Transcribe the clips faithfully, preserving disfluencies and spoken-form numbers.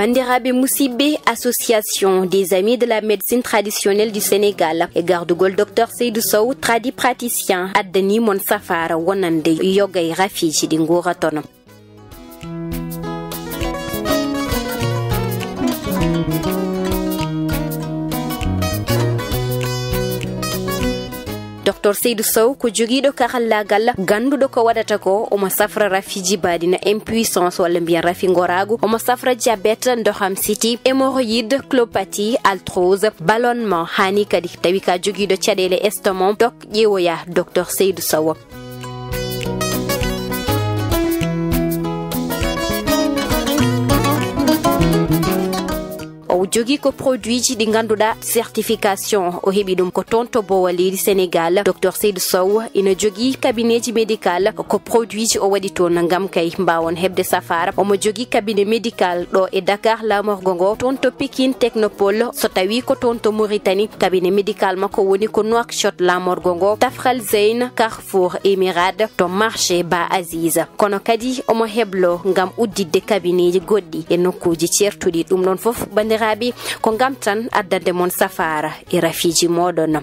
Banndiraaɓe musidɓe, Association des Amis de la Médecine Traditionnelle du Sénégal e gardugol Docteur Seydou Sow, tradipraticien, addani mon safaara wonande yoga e rafiiji ɗi nguuratono. Docteur Seydou Sow ko jogiiɗo karallaagal, gannduɗo ko waɗata ko, omo safra rafi jibaaɗi na impuissance walla mbiyen rafi ngoraagu, omo safra diabète, ndoham siti, hémorroïde, colopathie, arthrose, ballonnement, hani kadi tawi ka jogiiɗo caɗeele estomac, dok ƴeewoya Docteur Seydou Sow. O jogii ko produitji ɗi ngannduɗaa certification o heɓi ɗum ko toon to Boowa leydi Sénégal. Docteur Seydou Sow ina jogii cabinet ji médical, ko produitji o waɗi toon ngam kay mbaawon heɓde safaara. Omo jogii cabinet médical ɗo e Dakar, laamorgo ngo, toon to Pikine Technopole, so tawii ko toon to Mauritanie, cabinet médical makko woni ko Nouakchott, laamorgo ngo, Tafral Zeyn, Carrefour Emirade, to marché Ba Aziz. Kono kadi omo heblo ngam udditde kabinetji goɗɗi e nokkuuji ceertuɗi. Ɗum ɗon fof, banndiraaɓe, ko ngam tan addande mon safaara e rafiiji mooɗon.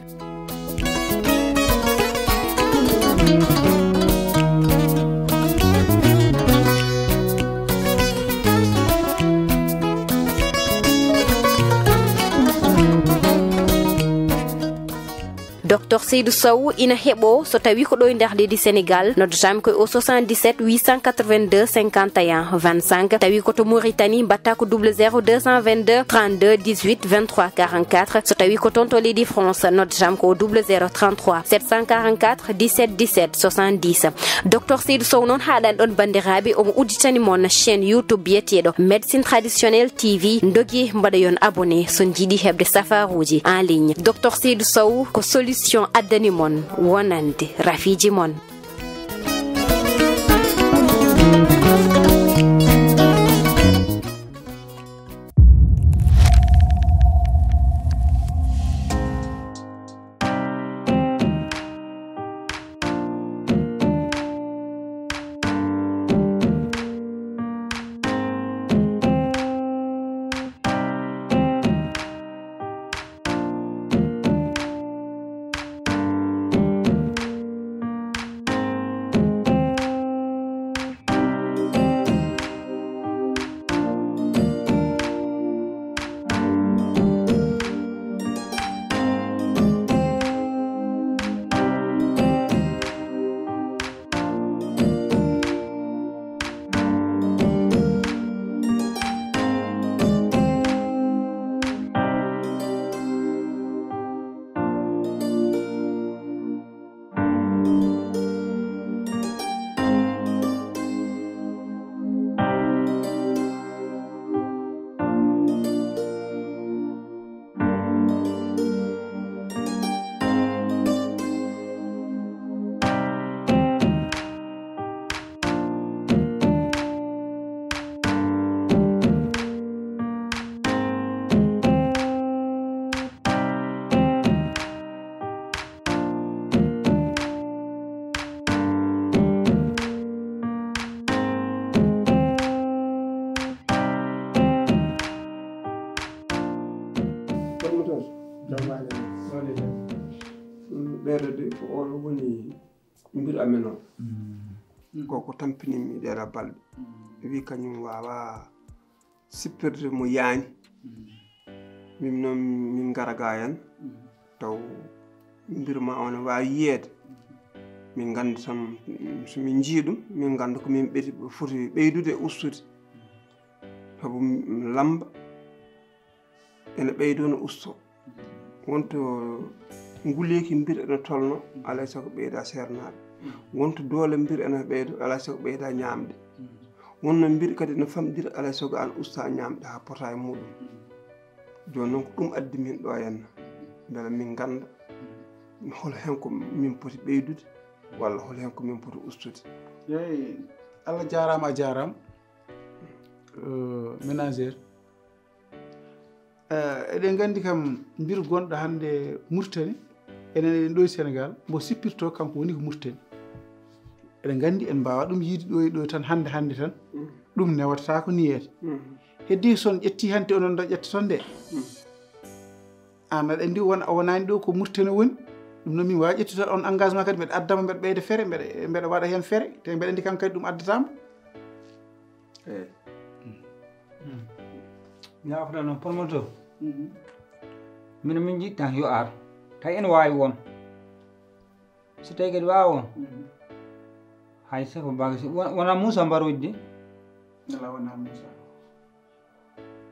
Docteur Seydou Sow ina heɓo so tawi ko ɗo e nder leydi Sénégal, noddatami ko o soixante-dix-sept huit cent quatre-vingt-deux cinquante et un vingt-cinq, tawi ko to Mauritanie, mbatta ko double zéro deux cent vingt-deux trente-deux dix-huit vingt-trois quarante-quatre, so tawi ko toon to leydi France, noddatami ko o double zéro trente-trois sept cent quarante-quatre dix-sept dix-sept soixante-dix. Docteur Seydou Sow noon haaɗani ɗon, banndiraaɓe, omo udditani mon chaîne YouTube biyeteeɗo Médecine Traditionnelle T V. Ndogi mbaɗoyon abonné so njiɗi heɓde safaruuji en ligne. Docteur Seydou Sow ko solution addani mon wonande rafiiji mon. Ɓeeɗo de ko oɗo woni mbir amen o. Ko ko tampinimi ɗeɗa balɗe. Wi kañum wawa sippirde mo yaani. Min noon min ngara ga en taw mbir ma o ne wawi yiyeede. Min ganda tan so min njii ɗum, min ganda ko min ɓe-, foti ɓeydude e ustude. Sabu lamba ene ɓeydo no usto. Wonto nguleeki mbir ene tolno, alay sago ɓeyda seernaaɓe. Wonto doole mbir ene ɓeydo, alay sago ɓeyda ñaamde. Wonno mbir kadi no famɗiri, alay sago an usta ñaamde haa pota e muɗum. Jooni noon ko ɗum addi min ɗo henna, mbela min ngannda hol hen ko min poti ɓeydude walla hol hen ko min poti ustude. Eeyi, Allah jaaraama, a jaaraama, eh, ménagère. Eh, eɗen nganndi kam mbir gonɗo hannde Mauritanie, enen eɗen ɗo e Sénégal, mbo sippirto kanko woni ko Mauritanie. Eɗen nganndi en mbaawa ɗum yiide ɗo e ɗo tan hannde hannde tan, ɗum newatata ko niyeede. Heddi so on ƴetti hanti onon ɗo ƴettoton nde. An aɗa anndi won, a wonaani ɗo ko Mauritanie woni. Ɗum noon min waawi ƴettude on engagement kadi mbeɗa addama mbeɗa ɓeyda feere, mbeɗa, mbeɗa waɗa heen feere. Te mbeɗa anndi kanko kadi ɗum addataama. Eeyi. Yaafata noon promoteur. Mino min njiɗ tan yo ar. Tawi ene waawi won. So tawi kadi waawa won. Hay seko baga si wona, wona Moussa mbaroji de. Ala wona Moussa.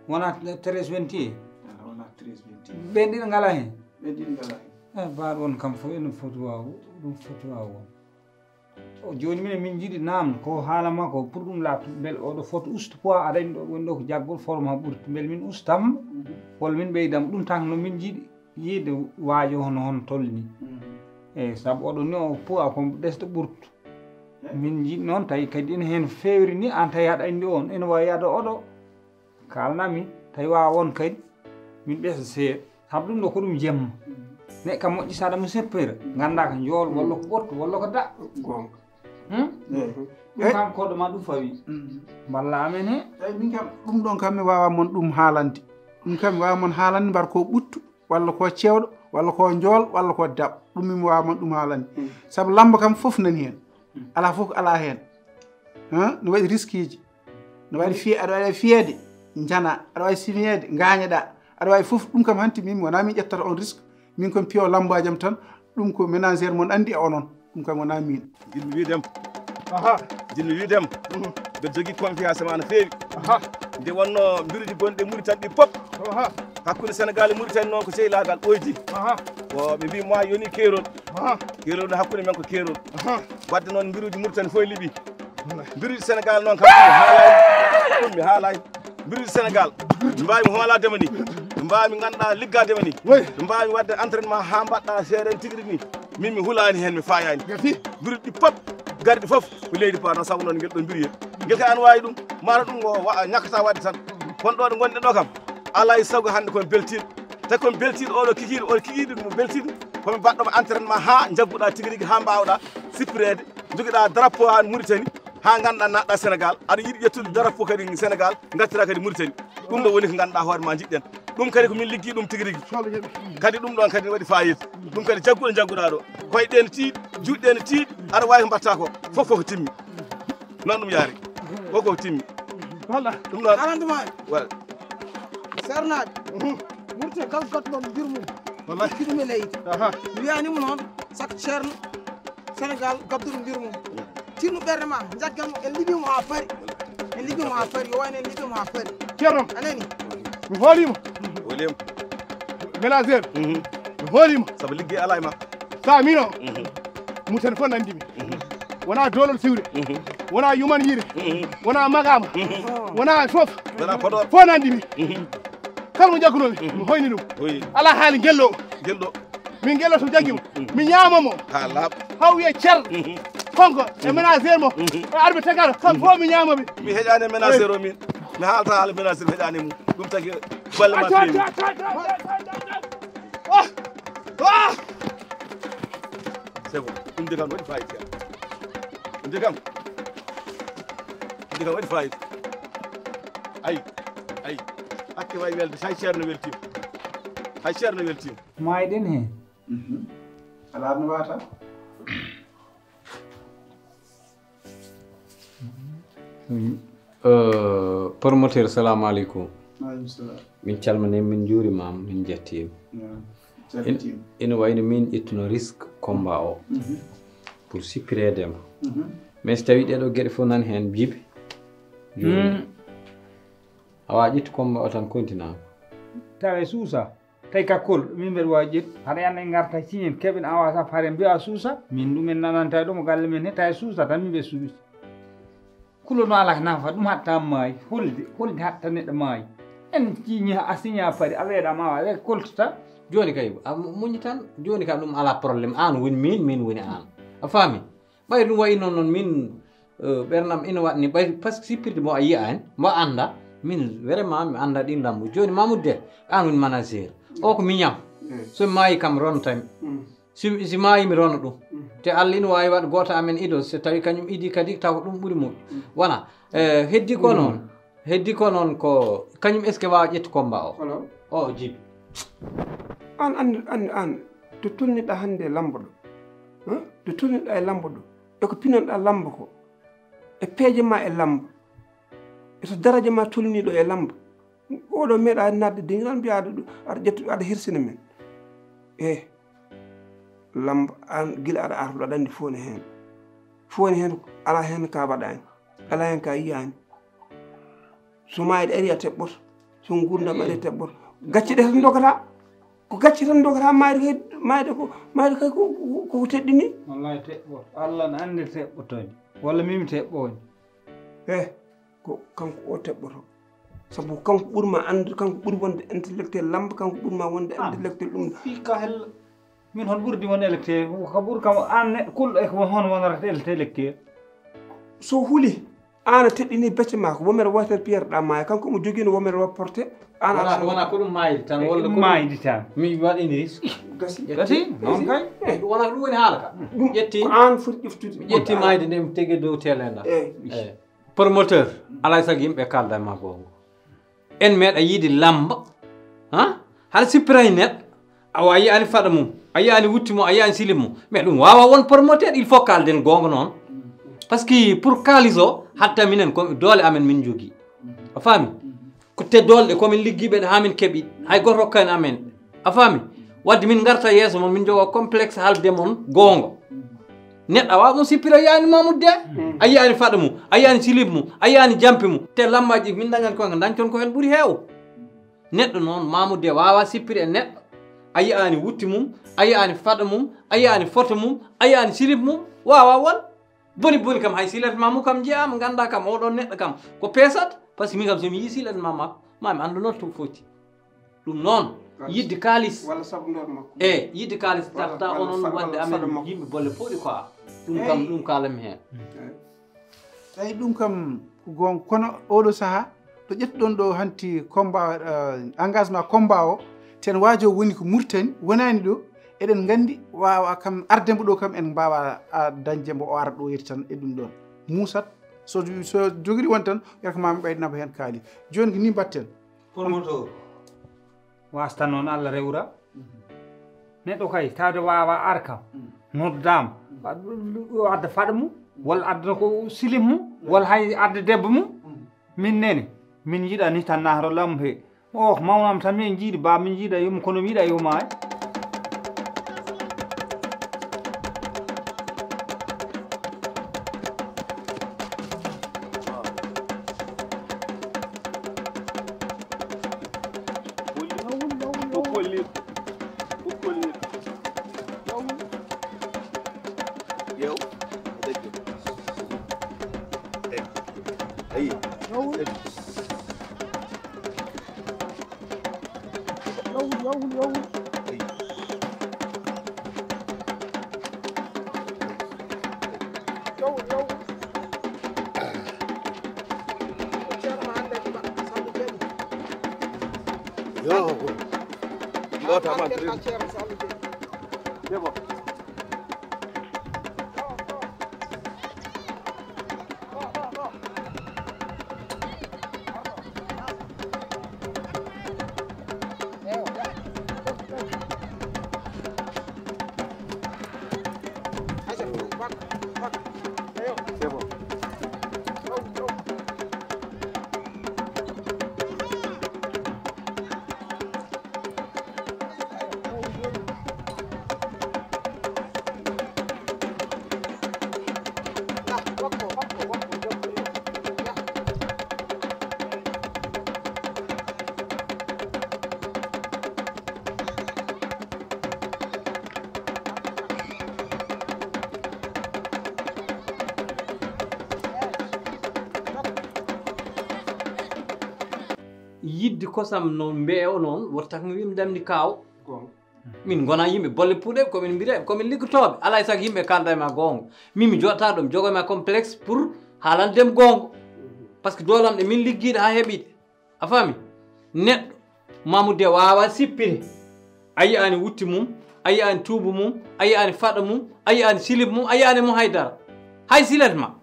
Wona treize vingt et un. Ala wona treize vingt et un. Ɓen ɗiɗo ngala hen. Ɓen ɗiɗo ngala hen. Eh, mbaɗo on kam fof ene foti waaw, ɗum foti waaw won. O, jooni minen min njiɗi namdo ko haala makko pour ɗum laaɓta mbele oɗo foti usta poids aɗa anndi ɗo woni ɗo ko jaggol forme ha ɓurti mbele min ustam walla min ɓeydam ɗum tan no min njiɗi yiide waajo hono hono tolni. Eyi sabu oɗo ni o poids ko ɓesɗo ɓurtu. Min njiɗi noon tawi kadi ene heen feewri ni an tawi aɗa anndi on ene wawi yaade oɗo kalnami tawi wawa won kadi min ɓesɗo seeɗa. Sabu ɗum ɗo ko ɗum jemma. Neɗɗo kam moƴƴi saɗa mo seppere. Ngannda ko njool walla ko ɓottu walla ko daɗɗo. Goonga. Hmm? Eyi. Ɗum kam koɗo ma ɗum fawi. Mballa amen he. Eyi, min kam ɗum ɗon kam mi wawa mon ɗum haalande. Ɗum kam mi wawa mon haalande mbar ko ɓuttu walla ko cewɗo walla ko njool walla ko daɓɓo. Ɗum min mi wawa mon ɗum haalande. Sabu lamba kam fof nani heen. Ala fof ko ala heen. Ha? No waɗi risqueji. No waɗi fiye, aɗa waɗa fiyeede, njana, aɗa wawi simeede, ngañoɗa, aɗa wawi fof. Ɗum kam hanti min wona min ƴettata on risque. Min kon piyo lambajam tan, ɗum ko ménagère mon andi e onon. Ɗum kam wona min. Jinmi wiidem. Aha. Jinmi wiidem. Mbeɗa jogii confiance ma no feewi. Aha. Nde wonno mbiruji gonɗi e Mauritanie ɗi pop. Aha. Hakkunde Sénégal e Mauritanie noon ko sehilagal ɓoydi. Aha. Ko ɓe mbi ma yoni keerol. Aha. Keerol no hakkunde men ko keerol. Aha. Wadde noon mbiruji Mauritanie fof e liɓi. Mbiruji Sénégal noon kam ɗum mi haalay. Ɗum mi haalay. Mbiruji Sénégal. Ɓe mbawi mi hoolade ma ni. Ɓe mbawi mi ganduɗa liggade ma ni. Ɓe mbawi mi wadde entraînement ha mbaɗɗa seeɗa tigi rigi ni. Min mi hulani hen mi fayani. Mbiruji ɗi pop garɗi foof ko leydi pa noon sabu noon ngel ɗo mbiriyel. Ngel kay an wawi ɗum. Mara ɗum o wa- ñakkata wadde tan. Kono ɗo ɗo gonɗen ɗo kam. Alay sago hande komi beltiɗo. Tawi komi beltiɗo oɗo kikiɗe, oɗo kikiɗe mo beltiɗo. Komi baɗɗoma entraînement ha jagguɗa tigi rigi ha mbawɗa sippirede. Joguiɗa drapeau ha Mauritanie. Ha ganduɗa naɗɗa Sénégal. Aɗa yiɗi ƴettude drapeau kadi Sénégal. Gartira kadi Mauritanie. Ɗum ɗo woni ko ganduɗa hoore ma jiɗɗen. Ɗum kadi ko min liggi ɗum tigi rigi. Kadi ɗum ɗon kadi ne waɗi fayida. Ɗum kadi jagguɗo jagguɗa ɗo. Koyɗe ne tiiɗi, juuɗe ne tiiɗi, aɗa wawi ko mbatta ko. Fof koko timmi. Noon ɗum yaari. Fof koko timmi. Walla. Ɗum noon. Alanduma. Wala. Sernaɓe. Murte kala goɗɗo ɗon mbir mum. Wallay. Kiɗumi leydi. Aha. Mi wiyani mo noon. Sak ceerno. Sénégal gadduɗo mbir mum. Tinno ɓernde ma, jaggamo en liɓimo ha paari. En liɓimo ha paari, yo wayno en liɓimo ha paari. Ceerno. Anani. Mi hoolima. Hoolima. Ménageur. Mi hoolima. Sabu liggey ala e ma. Sa mino. Muten fof nandimi. Wona dolol siwre. Wona yuman yire. Wona magama. Wona fof. Wona podor. Fof nandimi. Kala mo jaggunomi, mi hoyni ɗum. Ala haali gelɗo. Gelɗo. Min gello to jaggi mo. Mi ñaama mo. Ha laaɓa. Haw wiye cer. Konko e ménagère mo. E arɓe tagata kam fof mi ñaama ɓe. Mi heƴani ménagère o min. Mi haalta haala ménagère mi heƴani mum. Ɗum tagi balle ma feewi. C'est bon. Ɗum de kam waɗi fayida. Ɗum de kam. Ɗum de kam waɗi fayida. Ay. Ay. Hakke wawi welde hay ceerno weltima. Hay ceerno weltima. Mayɗen he. Alaa no waata. Promoteur, salamu aleykum. Min calmine min njuurima min jettima. Ina wayno min ƴettuno risque combat o pour sippireede ma. Mais so tawi ɗeɗo geɗe fof nani hen jibi, joni awa ƴettu combat o tan continent. Tawe suusa. Tawi ka kol min mbeɗa wawi ƴettu haɗa yanda e garta ciñen keɓen awa sappo haɗa mbiya suusa. Min ɗum en nananta ɗum galle men he tawi suusa tan min mbiya suusa. Kulo no ala nafa ɗum hatta maayi holde holde hatta neɗɗo maayi. En ciñi a siña paari a weeɗama awa e koltata. Joni kay a muñi tan. Joni kam ɗum ala problème an woni min min woni an. A faami? Ɓay ɗum wayi noon noon min ɓernam ina waɗni ɓay par ce que sippirde mo a yiya en mo annda. Min vraiment mi annda ɗin lambu joni Mamoudou de an woni manager o ko miñam. So mi maayi kam rontami. Si maayi mi rona ɗum. Te Allah ina wawi waɗa goto amen ido so tawi kañum idi kadi taw ko ɗum ɓuuri moƴƴu. Wona heddi ko noon. Heddi ko noon ko kañum, est-ce que waawa ƴettu combat o? Kono o jibi. An andi andi an to tolniɗa hannde e lambo ɗo. Hein? To tolniɗa e lambo ɗo. E ko pinanɗa lambo ko. E peeje ma e lambo. E to daraja ma tolniɗo e lambo. Oɗo meeɗa nadde dingiral mbiya aɗa ƴettu aɗa hirsina men. E lambo an gila aɗa artuɗo aɗa andi foni hen. Foni hen ala hen ka waɗani. Ala hen ka yiyani. So maayde ari a teɓɓoto, so nguurndam ari a teɓɓoto. Gacce ɗe tan ndogata. Ko gacce tan ndogata maayde kay, maayde ko maayde kay ko ko teɗɗini. Wallahi teɓɓoto. Allah ne anndi teɓɓotooɗi. Walla min mi teɓɓooñi. Eh, ko kanko o teɓɓoto. Sabu kanko ɓurma annd kanko ɓuri wonde intellectuel lamba kanko ɓurma wonde intellectuel ɗum. Fii ka hella. Min hon ɓurdi mon électeur ko ɓur kam an neɗɗo kulɗo e ko hon wonata électeur. So huli an a teɗɗini becce ma ko women water pierre ɗa maya kanko omo jogino women wa porté. An wona wona ko ɗum maydi tan walla ko maydi tan. Mi waɗini gasi gasi non kay. Wona ko ɗum woni haala ka ƴetti ko an foti ƴeftude ƴetti maydi nde mi tege dow tele nda. Promoteur alay sago yimɓe kalda e ma gonga. En meeɗa yiide lamba ha hara sippiray neɗɗo awa a yiyani faɗa mum a yiyani wutti mum a yiyani silib mum mais ɗum wawa won promoteur il faut kalden gonga noon. Par ce que pour kalis o hatta minen ko doole amen min jogui. A faami? Ko te doole ɗe komin liggiɓe ɗe ha min keeɓi hay goto hokkani amen. A faami? Wadde min garta yeeso mon min jogo complexe halde mon gonga. Neɗɗo a wawa ɗum sippira yani mamude de. A yiyani faɗa mum a yiyani silib mum a yiyani jampi mum te lammaji min dañani ko dañton ko hen ɓuuri heewo. Neɗɗo noon mamude wawa sippiri e neɗɗo a yiyani wutti mum a yiyani faɗa mum a yiyani foto mum a yiyani silib mum wawa won. Boni boni kam hay silat mamu kam jiyama ganda kam oɗon neɗɗo kam ko pesat par ce que min kam somi yi silat mama mami andu noon to foti. Ɗum noon yidde kalis walla sabu ndor makko e yidde kalis tarta onon wadde amen yimɓe bolle pooɗi quoi. Ɗum kam ɗum kalanmi heen. Tawi ɗum kam ko goonga kono oɗo saha to ƴettuɗon ɗo hanti combat engagement combat o ten waajo woni ko murtani wonani ɗo eɗen nganndi wawa kam arde mbo ɗo kam en mbawa dañde mbo o ara ɗo yetti tan e ɗum ɗon muusat so so jogiri won tan wiyata ko mami ɓeydanama heen kaali joni ko ni mbatten. Promoteur wastan noon Allah rewra neɗɗo kay tawde wawa ar kam noddaama o adda faɗa mum walla addana ko silif mum walla hay adda debbo mum min nene min yiɗani tan nahro lambo he o ko mawnam tan min jiiɗi ba min jiiɗa yumma kono mi yiɗa yumma e Yidde kosam no mbeewa noon woto tak mi wiimi damdi kaaw. Min ngona yimɓe bolle puuɗe komin mbireɓe komin liggotooɓe alay sago yimɓe kalda e ma goonga min mi joɗata ɗo mi jogo e ma complexe pour haalandem goonga. Par ce que doolam ɗe min liggiiɗe ha heɓiɗe a faami. Neɗɗo mamude wawa sippire a yiyani wutti mum a yiyani tuubu mum a yiyani faɗa mum a yiyani silib mum a yiyani mo haydara hay silet ma.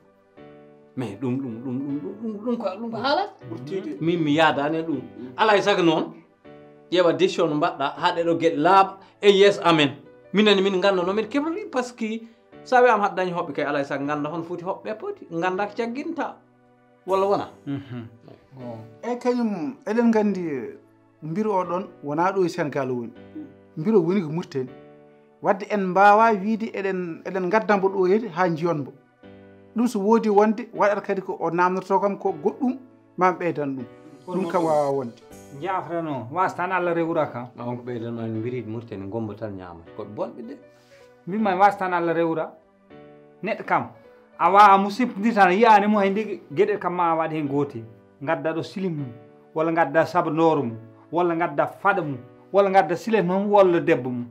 Mais ɗum ɗum ɗum ɗum ɗum Ɗum ko ɗum ko haalat. Min mi yaadaani e ɗum. Alaa e sago noon, ƴeewa décision no mbaɗɗa haa ɗeɗo geɗe laaɓa e yeeso amen. Minen min ngannda no min keblori, parce que so a wiyaama haɗa dañi hoɓɓe kay, alaa e sago ngannda hono foti hoɓɓe poti, ngannda ko jagginta walla wona. E kañum eɗen nganndi mbir o ɗon wonaa ɗo e Senegal woni. Mbir o woni ko Murtani. Wadde en mbaawaa wiyde eɗen eɗen ngadda mbo ɗo heti haa njiyon mbo. Ɗum so woodi wonde waɗata kadi ko o naamnotoo kam ko goɗɗum ma mi ɓeydan ɗum. Ɗum kam waawaa wonde. Jaafrano wastan Allah rewra kam. Ma on ko ɓeydan ma en mbiriiɗi Murtani ngombo tan ñaama. Ko bonɓe de. Min ma wastan Allah rewra. Neɗɗo kam a wawa musibdi tan yiyaani mo hay ndigi geɗe kam ma waɗa heen gootel. Ngadda ɗo silim mum walla ngadda sabandoro mum walla ngadda faɗa mum walla ngadda silet mum walla debbo mum.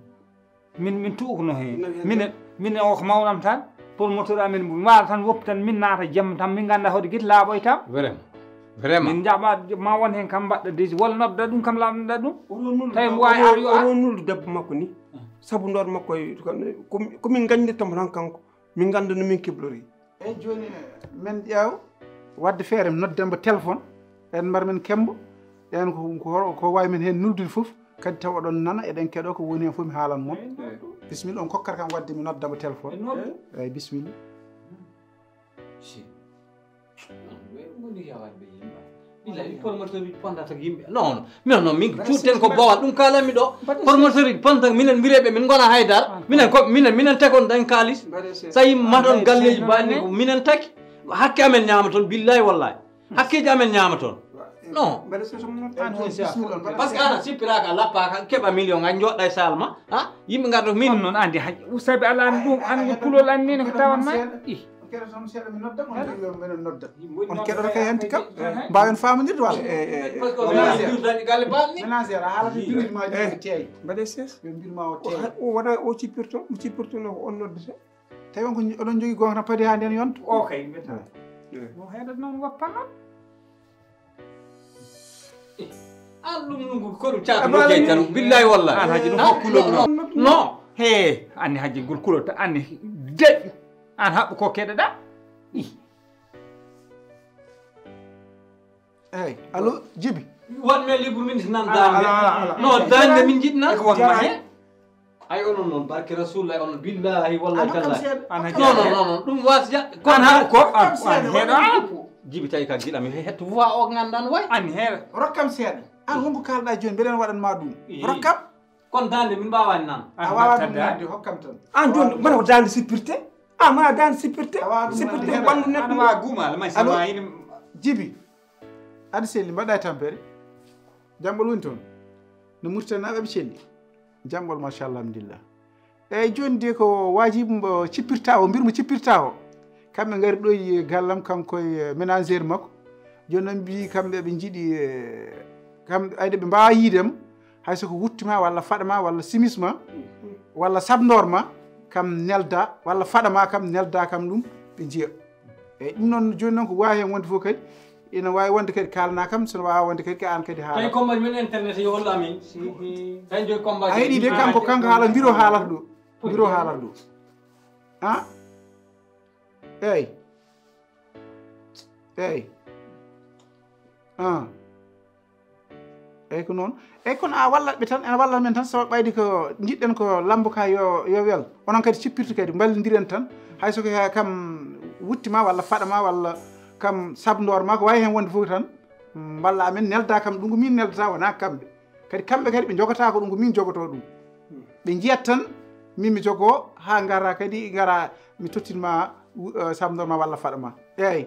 Min min tuukno heen minen minen o ko mawnam tan. Promoteur amin mbo mi waala tan woppi tan min naata jamma tan min ngannda hoɗo giti laaɓoytam. Vraiment. Vraiment. Min njaɓa ma won heen kam mbaɗɗa desi walla nodda ɗum kam laaɓnoɗa ɗum. Tawi mbo wawi ar yo ar. Oɗo nuldu debbo makko ni. Sabu ndor makko komin nganndirta mo tan kanko. Min ngannda no min keblori. Eyi jooni men ƴeew wadde feere mi nodda mbo téléphone. En mbar men kembo. En ko wawi men heen nuldude fof. Kadi taw oɗon nana eɗen keɗo ko woni hen fof mi haalan mon. Bisimilla on kokkata kam wadde mi nodda mo téléphone. Eyi bisimilla. Billahi promoteur uji pondata ko yimɓe non non mino non min cuuɗten ko bowal ɗum kalanmi ɗo. Promoteur uji pondata minen mbireɓe min gona haydara minen ko minen minen tekon dañ kalis. So yimɓe maton galleji baɗni ko minen taki. Hakke amen ñaama toon billahi wallahi. Hakkeji amen ñaama toon. Non. Parce que ana sippiraka lappaka keɓa million a joɗɗa e salma. Ha yimɓe gardo min non andi haj. Usabi ala an ɗum an kulol an nene ko tawan ma. Keɗoto mi seeɗa mi nodda on tawi yo mbeɗa nodda. On keɗoto kay hanti kam. Mbawen famodirde walla. Ménagère a haalata mbirmaaji o teey. Mbaɗe ses. Yo mbirma o teey. O wona o cippirto mo cippirtono ko on noddata. Tawi on ko oɗon jogui gonga tan paadi ha nden yonta. O kay mbeta. Mo heɗat noon woppa noon. An ɗum nungu koɗum caatuɗo jeytano billahi wallahi. An haji ɗum fof kulol non non he anni haji ngol kulol ta anni deƴƴu. An haɓɓu ko keɗoɗa. Eyyi allo Djiby. Wonme libre min nan dande non dande min jiɗ nan ko wonma he. Ay onon noon barke rasulullah onon billahi wallahi tallahi. Non non non ɗum wasja. Kono haɗa ko an heɗo. Jibi tawi ka giɗami hetto voix o gandan way an heɗo. Rokkam seeɗa. An honko kalɗa joni mbeɗen waɗanma ɗum. Rokkam. Kono dande min mbawani nan. A wawa ɗum nande hokkam tan. An joni mbaɗa ko dande sippirte. A ma dande sippirte. Sippirte ɓandu neɗɗo. Wawa gumal may sama yini. Jibi. Aɗa selli mbaɗa e tampere. Jamɓol woni toon. No murtanaɓe ɓe celli. Jamɓol machallah alhamdulillah. Eyyi joni de ko wajibi mbo cippirta o mbir mo cippirta o. Kamɓe ngari ɗo e gallam kanko e ménagère makko. Joni noon mbi kamɓe ɓe jiiɗi kamɓe ayde ɓe mbawa yiidema. Hayso ko wutti ma walla faɗa ma walla simis ma walla sabdor ma kam nelda walla faɗa ma kam nelda kam ɗum ɓe jiiya. Eyyi ɗum noon joni noon ko wawi hen wonde fof kadi. Ina wawi wonde kadi kalana kam sona wawa wonde kadi ko an kadi haala. Tawi combat men internet yo hollu amin. Tawi joyi combat a heɗi de kanko kanko haala mbiro haalata ɗo. Mbiro haalata ɗo. A eyyi. Eyyi. A. Eyyi ko noon. Eyyi kono a wallat ɓe tan ene wallat men tan sababu ɓayde ko jiɗɗen ko lambo ka yo yo wel. Onon kadi cippirtu kadi mballodiren tan. Hayso ko kam wutti ma walla faɗa ma walla kam sabdor ma ko wawi hen wonde fof tan. Mballa amen nelda kam ɗum ko min neldata wona kamɓe. Kadi kamɓe kadi ɓe jogata ko ɗum ko min jogoto ɗum. Ɓe jiyat tan min mi jogo ha gara kadi gara mi tottinma sabdor ma walla faɗa ma. Eyyi.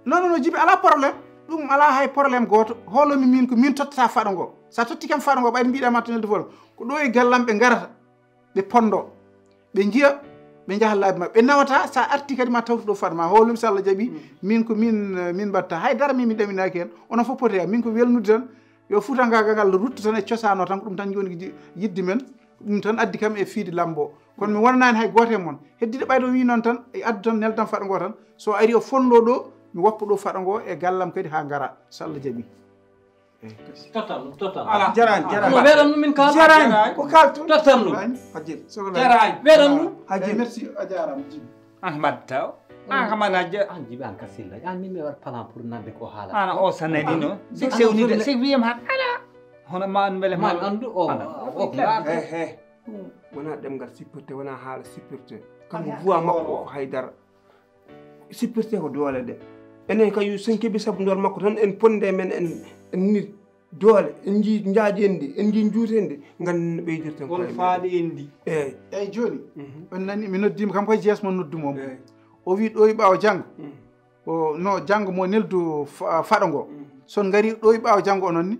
Non non jibi ala problème. Ɗum ala hay problème goto holomi min ko min tottata faɗa ngo. Sa totti kam faɗa ngo ɓayde mbiɗa ma to neldi folo. Ko ɗo e gallam ɓe garata. Ɓe pondo. Ɓe jiya. Ɓe jaha laabi maɓɓe ɓe nawata sa arti kadi ma tawtu ɗo faɗa ma holum so Allah jaaɓi. Min ko min min mbatta haydara min mi ɗaminaki hen. Onon fof poti hen min ko welnude tan. Yo fuutangagal ngal rutto tan e cosano tan ko ɗum tan joni yidde men. Ɗum tan addi kam e fiide lambo kono mi wonanani hay goto e mon. Heddiɗo ɓayɗo wi noon tan e addu tan neldam faɗa ngo tan. So ari o fondo ɗo mi woppa ɗo faɗa ngo e gallam kadi ha gara so Allah jaaɓi. Total ɗum total. Ala jarani jarani. No weeɗan ɗum min kaal jarani. Ko kalto total ɗum. Hajjel sohla jarani weeɗan ɗum. Hajjel merci. A jarama jibi. An mbaɗta o. An kam ana je. An jiɓi an ka silla. An min mi waɗ plan pour nande ko haala. Ana o sanani no. Sik sewnide sik wiyam han ala. Hono ma an mbele ma andu o. He he. Wona ɗemngal sippirte wona haala sippirte. Kanko voix makko o ko haydara. Sippirte ko doole ɗe. Enen kam yo sen keɓi sabu ndol makko tan en ponde men en en nit. Doole en njii njaaƴi en ndi en njii njuuti en ndi nganndi no ɓeydirten koye faaɗi en ndi. Eeyi. Eeyi jooni on nani mi noddiima kam koye jees mo nodduma mo o wii ɗo e ɓaawo janngo o no janngo mo neldu faɗo ngo so on ngarii ɗo e ɓaawo janngo onon ni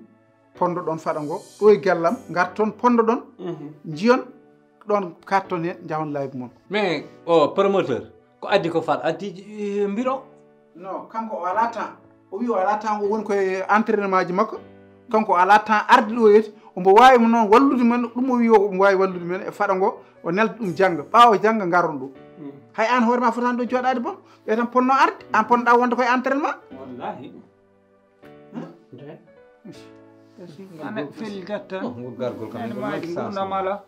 ponndo ɗon faɗo ngo ɗo e gellam ngarton ponndo ɗon njiyon ɗon katton heen njahon live mon. Mais o promoteur ko addi ko faɗo addi mbiro. No kanko o alaa temps o wi o alaa temps o woni koye entraînement ji makko kanko o alaa temps arde ɗo yeeti omo waawi mo noon wallude men ɗum o wi o omo waawi wallude men e faɗa ngo o nelda ɗum jannga ɓaawo jannga ngaron ɗo hay an hoore ma fotani ɗo jooɗaade boom ɓe tan ponno arde an ponnoɗa wonde koye entraînement wallahi ana fellitat tan ngol gargol kam en ko maki gurdam ala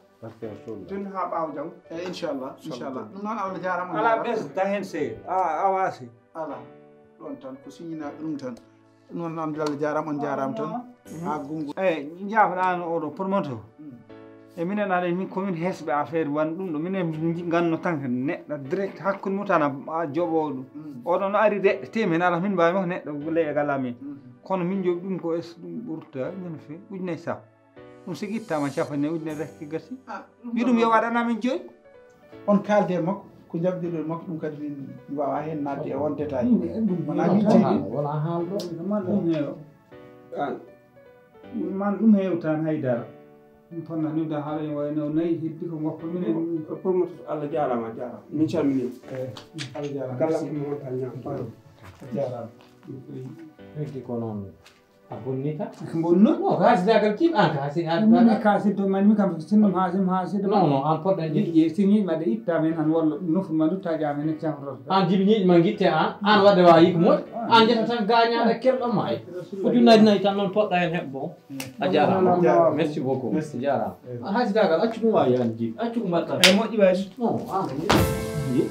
Tun ha ɓaawo jam. Eyi inchallah inchallah ɗum noon Allah jarama. Ala ɓesda hen seeɗa a wasi. Ala ɗon tan ko siñinaɓe ɗum tan. Ɗum noon Allah jarama on jarama tan. Ha gungu. Eyi jafɗano oɗo promoteur. E minen aɗa min komin hesɓe affaire wan ɗum ɗo minen ganno tan neɗɗo direct hakkude mum tan a joɓo ɗum. Oɗo no ari reɗɗe temen ala min mbawi mako neɗɗo leegal amin. Kono min joɓi ɗum ko es ɗum ɓurta min fe ujunay sappo. Ɗum sigi ittaama capanɗe nayi ujunere rek ki gasi. Wi ɗum yo waɗan amen joyi. On kaalde e makko ko jaɓdirɗo e makko ɗum kadi min mi waawaa heen naatde e oon détail. Wonaa min ceeɗi. Wonaa haalɗo. Man ɗum heew. Man ɗum heewtaan hay dara. Ɗum fotnaa niwde haala ene wayi no nayi heddi ko ngoppa minen. Promoteur Allah jaaraama a jaaraama. Min calminii. Allah jaaraama. Kala ko mo wonta ñaam. A jaaraama. Heddi ko noon. A bonni ka? Bonno? No, ka hasida ka kib an ka hasida. Ɗum ne ka siddo man mi kam sinno hasim hasiddo. Non non, an poddan jidi. Ye sini ma de itta men an wallo nofu ma dutta ja men cam ros. An jibi ni ma gitte an, an wadde wa yik mod. An jetta tan gañaɗo kelɗo ma ay. Ko junnaji nayi tan noon poɗɗa hen heɓ bon. A jarama. Merci beaucoup. Merci jarama. A hasida ka accu ɗum wawi an jibi. Accu ko mbatta. E moƴƴi wawi. Non, an ko moƴƴi.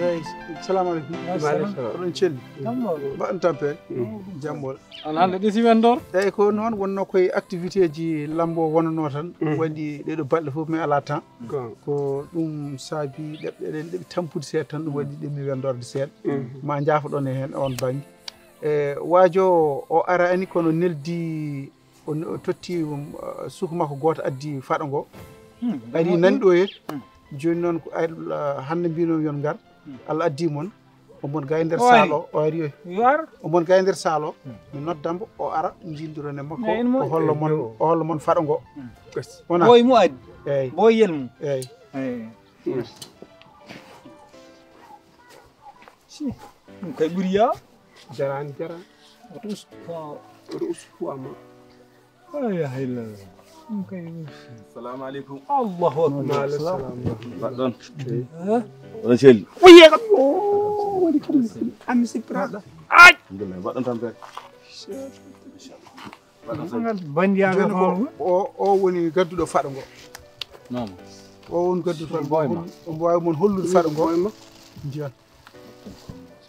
Eyi, salamu aleykum. Maaleykum salam. Oɗon celli? Mbaɗɗon tampere? Jambola. An hannde ɗisi wen ɗon? Eyi ko noon wonno koye activité ji lambo wonno tan. Waɗi ɗeɗo balɗe fof mi ala temps. Ko ɗum saabi ɗeɓɗe ɗen ɗeɓe tampude seeɗa tan ɗum waɗi ɗum mi wendorde seeɗa. Ma jaafoɗon e heen on bannge. E waajo o arani kono neldi o totti suku makko gooto addi faɗo ngo. Ari nani ɗo he. Jooni noon ko hannde mbino yon ngar. Allah addi mon. Omon ga e nder saalo o ari. Yo ar. Omon ga e nder saalo mi noddambo o ara jindiron e makko o hollo mon o hollo mon faɗo ngo. Wona boy mu addi. Eyyi boy yel mu. Eyyi. Eyyi. Si ɗum kay ɓuri ya. Jarani jarani. Oto ustu poids. Oto ustu poids ma. La ilaha illallah. Ɗum kay ustu. Assalamu aleykum. Allahu akbar. Maaleykum salam. Mbaɗɗon. Oɗon celli. Oye kam o waɗi kam. Ami sipra. Ay. Alhamdulillah mbaɗɗon tampere. Inchallah. Bandiyagal jooni ko hono o o woni gadduɗo faɗo ngo. Noon. O woni gadduɗo faɗo ngo. Omo waawi mon hollude faɗo ngo. Njiyan.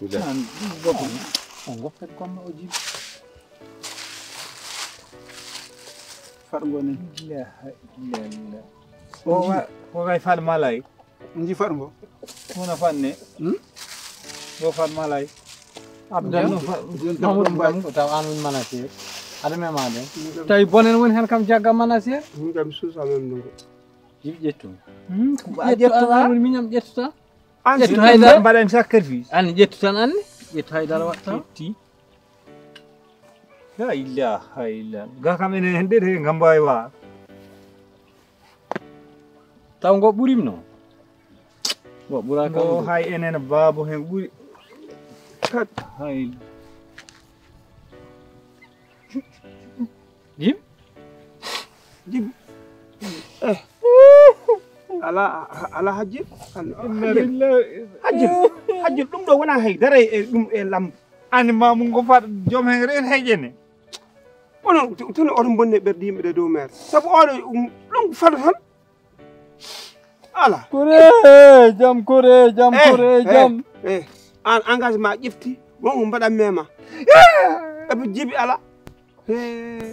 Bismillah. An ɗum goto ni. On goppet konno o jibi. Faɗo ngo ni. Ilaha illallah. O wa ko kay faɗo malay. Ndi faɗo ngo. Wona fanne. Hmm? Ɗo fan malay. Abdan no fa- Mamadou Bam ko taw an woni manager. Ada mema de. Tawi bonen woni hen kam jagga manager. Min kam suusa men ɗum ko. Yiɓ ƴettu. Hmm, ko a ƴettu an woni miñam ƴettuta. An ƴettu haydara mbaɗen sacrifice. An ƴettu tan anni. Ƴettu haydara watta. Ƴetti. La ilaha illa. Ga kam ene hen ɗeɗe ngam mbawi wa. Taw ngo ɓurim no. Wa ɓura kam. Ngo hay enen baabo hen ɓuri. Kat. Hay. Jim? Jim. Eh. Ala, ala hajji. Inna lillahi. Hajji. Hajji, ɗum ɗo wona hay dara e ɗum e lam. Ani ma mun ngo fat joom hen reen heƴene. Onon tun oɗon bonni ɓerɗe yimɓe ɗe dow meer. Sabu oɗo ɗum fata tan. Ala. Kure, jam, kure, jam, eh, kure, eh, jam. Eh, an engagement ƴefti, won ko mbaɗan mema. Eɓe jibi ala. He,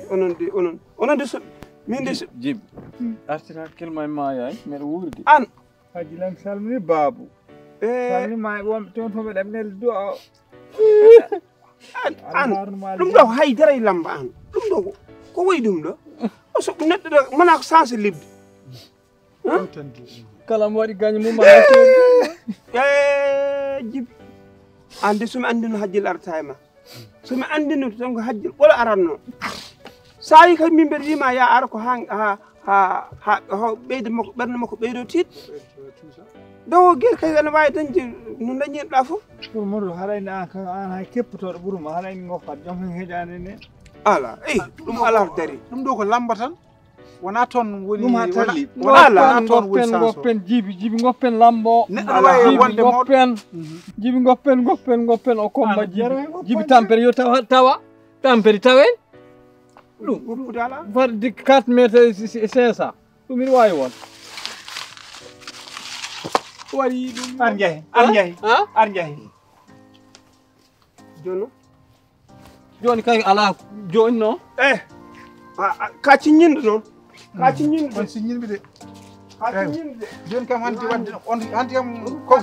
onon de, onon, onon de so, min de so. Jib, artira kelma e ma yaay, meɗa wuurdi. An. Haji Lam salmini babu. Eh. Salmini ma e wonɓe toon fof mbeɗa neldi du'a o. An, an, ɗum ɗo hay dara e lamba an. Ɗum ɗo ko, ko woyi ɗum ɗo? O so neɗɗo ɗo, mana ko sanse libde. Kala mo waɗi gaño mum, a Eh, jib. An de so mi anndino hajjil arata e ma. So mi anndino tan ko hajjil ɓolo aranno. Sa yi kay min mbeɗa wima ya ara ko ha, ha, ha, ha, ho ɓeyde makko, ɓernde makko ɓeydo tiit. Dawo guer kay ene wawi dañde no dañirɗa fof. Pour moɗo haɗayni an kan an hay kepputoɗo ɓuruma haɗayni goppat joom hen heƴani ne. Ala, ey, ɗum ala ko dari. Ɗum ɗo ko lamba tan. Wona toon woni ɗum ha talli. Wona toon woni goppen, sanso. Goppen, jibi, jibi, goppen lambo. Neɗɗo ne wawi wonde mawɗo. Jibi, goppen, goppen, goppen, o komba jibi. Jibi tampere yo tawa, tawa. Tampere tawen. Ɗum. Woppude ala. Fadde quatre mètres cinq cents. Ɗum ina wawi won. Waɗi ɗum. Ar njahi, ar njahi, ar njahi. Jono. Joni kay ala joni no. Eh. A, a, ka ciññinɗo noon. Ka ciññinɗo. On siññinɓe de. Ka ciññinɗo de. Joni kam hanti wadde on hanti kam ko